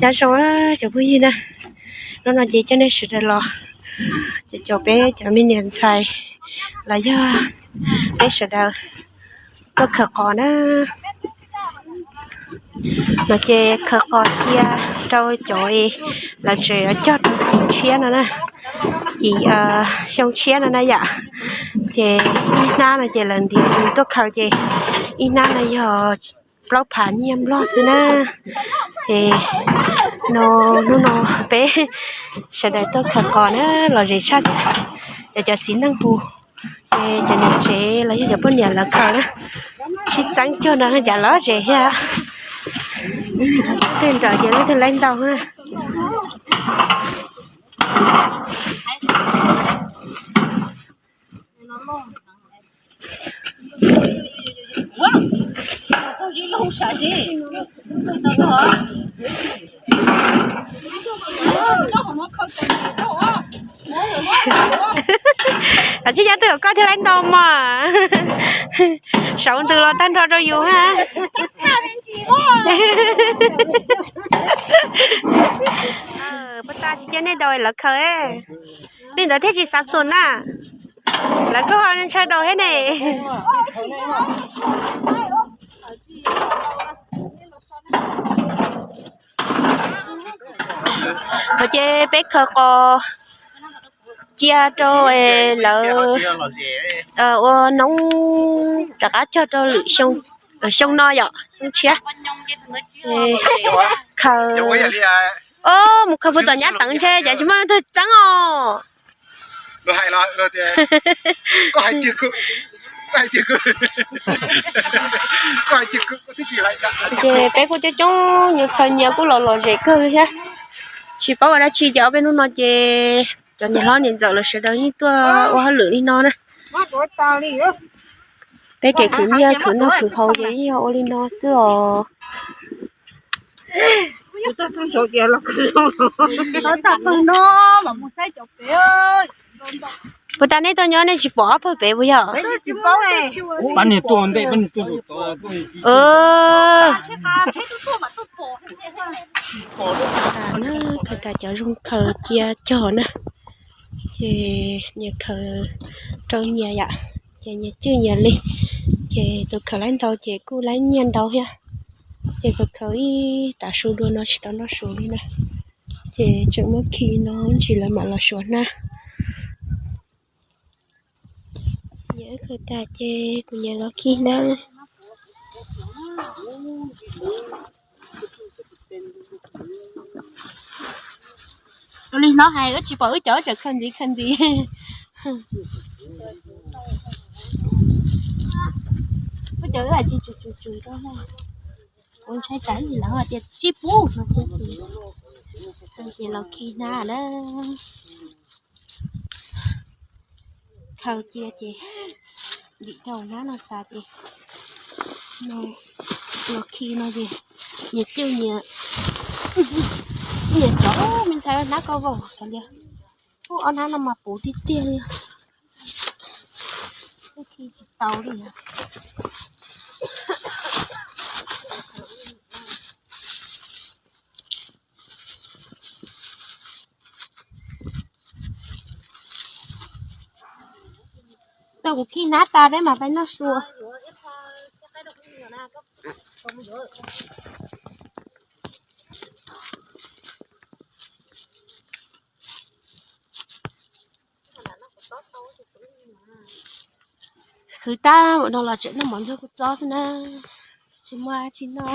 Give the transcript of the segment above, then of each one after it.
Nyob zoo cov phooj ywg na, hnub no ces coj nej sawv daws los, ces cov peb cov me niam ntxhais los yog peb sawv daws tuaj khaws qos na. No ces khaws qos cia rau cov lawv tseem cog rau cim tshiab no na, cim xyoo tshiab no na yom. Ces ib hnab no ces lawv ntiav yus tuaj khaws ces ib hnab no yog plaub phav nyiaj nplog xwb na. Ces no hnub no peb sawv daws tuaj khaws qos na, los zem tshaj, cov cov txiv neej hu, ces cov niam tsev los yog cov poj niam lawv khaws na, sib txeeb cog no cas lom zem thiab. Tej nraud ces leej twg laib ntau na. Ab, tsis nyob twg kom koj thiaj laib ntau mas. Saud ntws los tag nrho rau yus ha. Puas tas tsis cia nej daus lawv khaws, li ntawd thiaj tsis xav xum na. Lawv kuj ho ntshaw daus thiab ne. Thaum ces peb khaws qos cia rau lawv ua noob rov qab cog rau lwm xyoo no yom, xyoo tshiab. Khaws, o, mus khaws puag tom nyab teev ntshe cas tsis muaj leej twg txeeb os. Ces peb kuj coob coob nyias khaws nyias kuj los los zem kawg thiab. Tsis paub ua dab tsi ces ob peb hnub no ces cov niam hlob niam ntxawm lawv sawv daws yeej tuaj ua hauj lwm li no na. Peb kev khwv nyiaj khwv noj khwv haus ces yeej yog ua li no xwb os. Puas tas nej tuaj nyob nej tsis pom ob pawg pem puas yog? Khaws tas cov zoo khaws cia cog na, ces nyias khaws rau nyias yom, ces nyias cwj nyias li, ces tus khaws laib ntau ces kuj laib nyiaj ntau thiab. Ces khaws khaws ib tav su dua no tsis tau noj su li na, ces tseem muab khi no ntsis lawv mam los suav hnab. Nyias wb khaws tas ces kuv nyias los khi hnab. Li hnov hais wb tsis pom wb cov tseem khaws ntxiv khaws ntxiv. Wb cov wb tsis tsum tsum tsum rau, kuv ntshai tsam ib ntsis lawv tias tsib pub no thiab ces los khi hnab na. Khaws cia ces ntim rau hnab no tas ces los khi no ces nyias cwj nyias, nyias cov me ntxhais hnab ko vau kav liam. Ub, ob hnab no mas puv tiag tiag li, khi tsis tau li. Tau kuv khi hnab tas peb mam pais noj su. Khwv tag no los tseem noj mov ntxuag kua txob xwb na, tsis muaj tsis noj.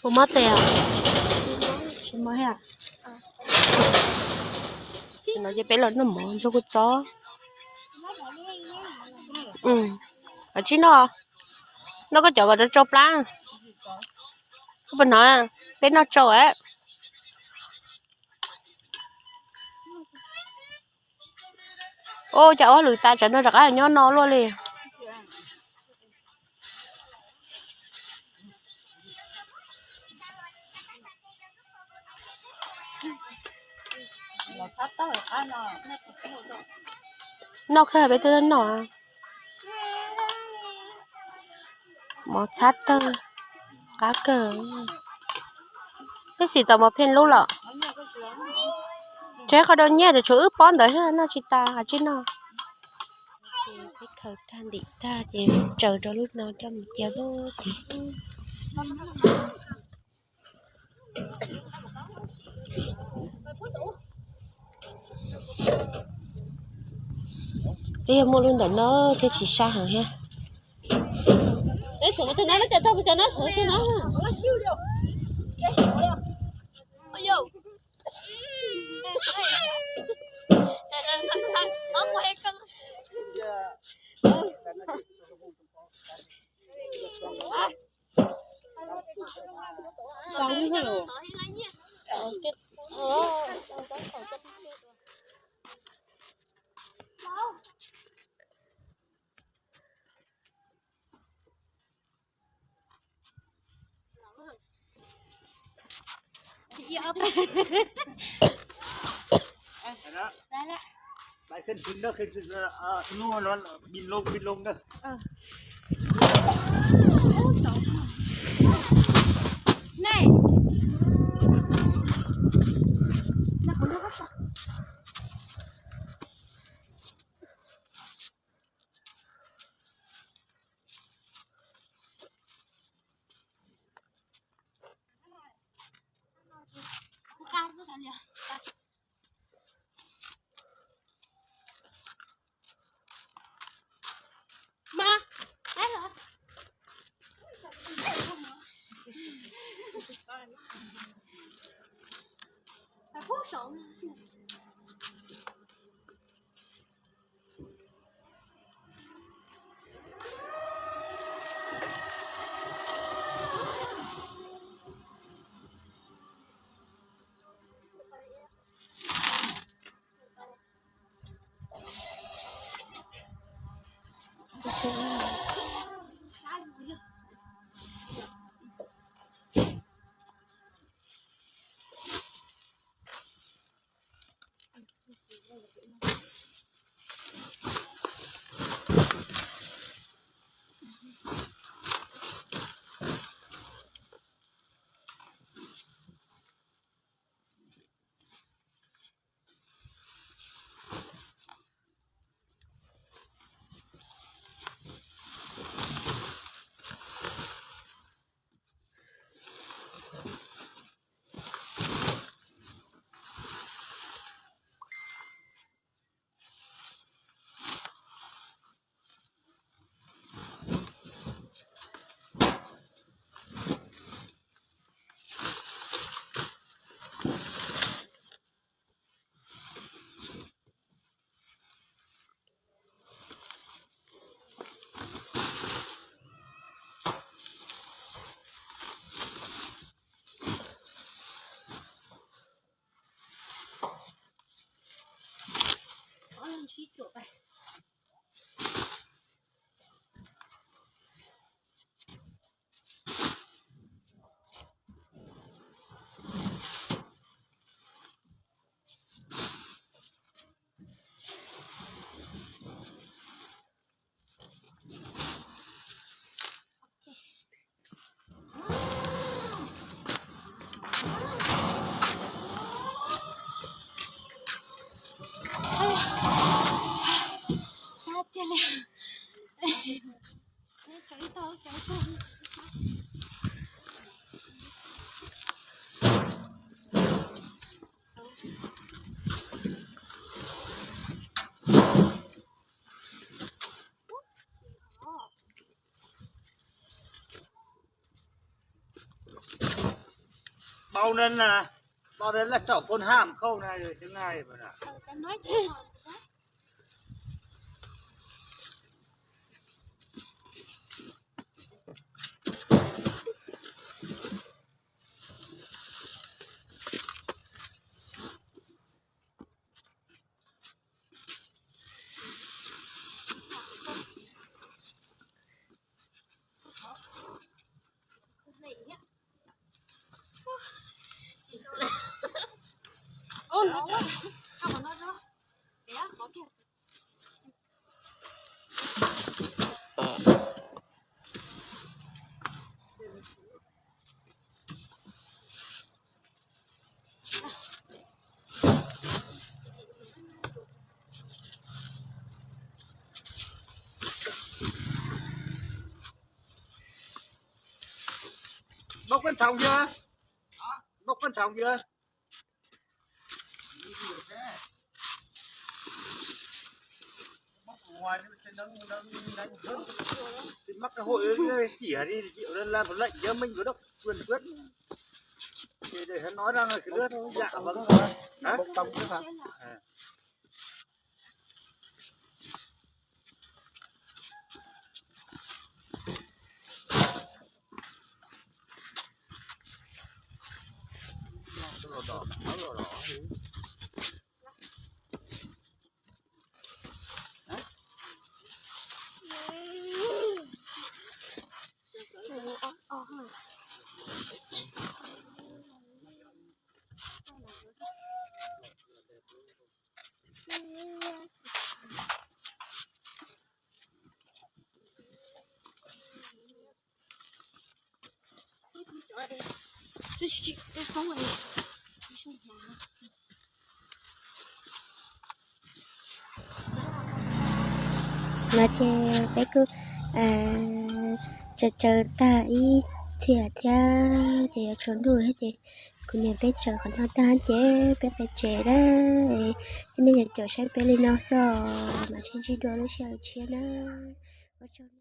Puas mob tes? Tsis mob thiab. No ces peb los noj mov ntxuag kua txob. Tsib noj. Noj koj cov kom rau tsau plab. Koj puas hnov? Peb noj tsau a. Ua cas ua hauj lwm tas tsam no rov qab nyob no luaj li. Noj kawg peb twb noj. Mov txhab tawg, qab kawg. Peb xim tau mov pheej lub los. Tsev qhov dua nyiaj ces tshuav wb pob ntawd thiab, noj tsis tas, tsis noj. Peb khaws tag ntim tag ces tsaws rau lub no coj mus cia lub tid. Twb yog muaj lub ntawm no thiaj tsis sab heev thiab. Sab tiag li. Bao nên là, bao nên là chọn con ham không này rồi thế này mà. Bốc con sóng chưa? Bốc con sóng chưa? Mắc cơ hội chỉ đi làm thủ lệnh cho Minh có đốc quyền quyết. Thì để nó nói rằng là cái lứa dạ vâng. Hả? No ces peb kuj tsaws tsaws tag ib txhia thiab ces yuav tsaus ntuj thiab ces kuv niam peb tsaws qhov no tag ces peb pais tsev na. Thiab nej yuav caum saib peb li no xwb, mam sib ntsib dua lub sij hawm tshiab na. Ua tsaug.